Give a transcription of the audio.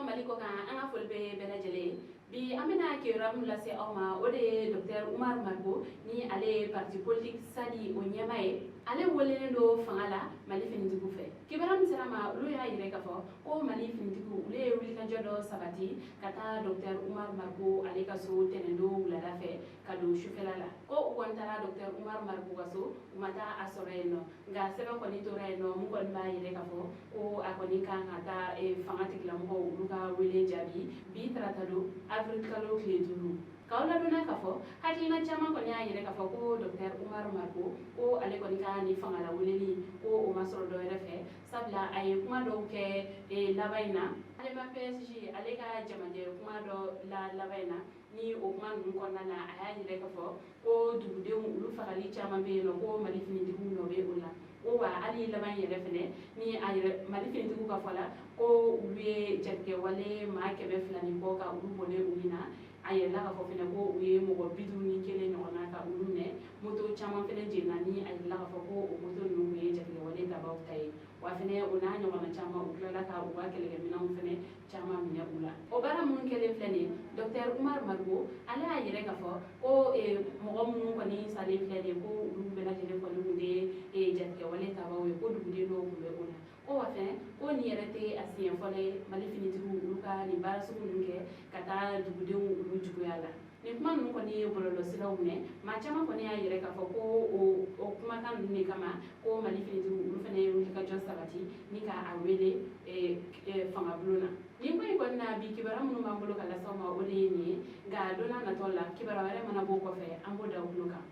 Mali kɔ kan, an ka foli bɛ bɛɛ lajɛlen ye. Bi an bɛna kibaruya min lase aw ma, o de ye Docteur Oumar Mariko, ni ale ye parti politique SADI o ɲɛmaa ye, ale welelen don fanga la Mali finitigiw fɛ. Kibaruya min sera ma, olu y'a yira k'a fɔ ko Mali finitigiw, olu ye wulikajɔ dɔ sabati ka taa Docteur Oumar Mariko ale ka so tɛnɛndon wulada fɛ ka don sufɛla la. Ko u kɔni taara Docteur Oumar Mariko ka so, u ma taa a sɔrɔ yen nɔ, nka sɛbɛn kɔni tora yen nɔ mun kɔni b'a yira k'a fɔ ko a kɔni kan ka taa fanga tigilamɔgɔw olu ka wele jaabi bi tarata don, avril kalo tile 5. K'aw ladɔnniya k'a fɔ hakilina caman kɔni y'a yira k'a fɔ ko Docteur Oumar Mariko, ko ale kɔni ka nin fanga la weleli, ko o ma sɔrɔ dɔwɛrɛ fɛ, sabula a ye kuma dɔw kɛ laban in na. Adema PSG ale ka jamajɛ kuma dɔ la laban in na, ni o kuma ninnu kɔnɔna na, a y'a yira k'a fɔ ko dugudenw olu fagali caman bɛ yen nɔ, ko Mali finitigiw nɔ bɛ o la. Ko wa hali laban yɛrɛ fɛnɛ ni a yɛrɛ Mali finitigiw ka fɔ la, ko olu ye jatigɛwale maa 200 ni kɔ ka olu bɔnɛ u nin na. A yɛrɛla k'a fɔ fɛnɛ ko u ye mɔgɔ 51 ɲɔgɔnna ka olu minɛ, moto caman fɛnɛ jenina, ni a yɛrɛla k'a fɔ ko o moto ninnu tun ye jatigɛwale tabaw ta ye. Wa fɛnɛ o n'a ɲɔgɔnna caman, u tilala ka u ka kɛlɛkɛminɛnw fɛnɛ caman minɛ u la. O baara minnu kɛlen filɛ nin ye, Docteur Oumar Mariko ale y'a yɛrɛ k'a fɔ ko mɔgɔ minnu kɔni salen filɛ nin ye, ko olu bɛɛ lajɛlen kɔni tun tɛ jatigɛwale tabaw ye, ko duguden dɔw tun bɛ o la. Ko wa fɛnɛ ko nin yɛrɛ tɛ a siɲɛ fɔlɔ ye Mali finitigiw olu ka nin baara sugu ninnu kɛ ka taa dugudenw olu juguya la. Nin kuma ninnu kɔni ye bɔlɔlɔsiraw minɛ, maa caman kɔni y'a yɛrɛ k'a fɔ ko o kumakan ninnu de kama ko Mali finitigiw olu fɛnɛ ye wulikajɔ sabati ni ka a wele fangabulon na. Nin ko in kɔni na, bi kibaruya minnu b'an bolo ka lase aw ma, o de ye nin ye, nka don n'a nataw la, kibaruya wɛrɛ mana bɔ o kɔfɛ, an b'o da aw tulo kan.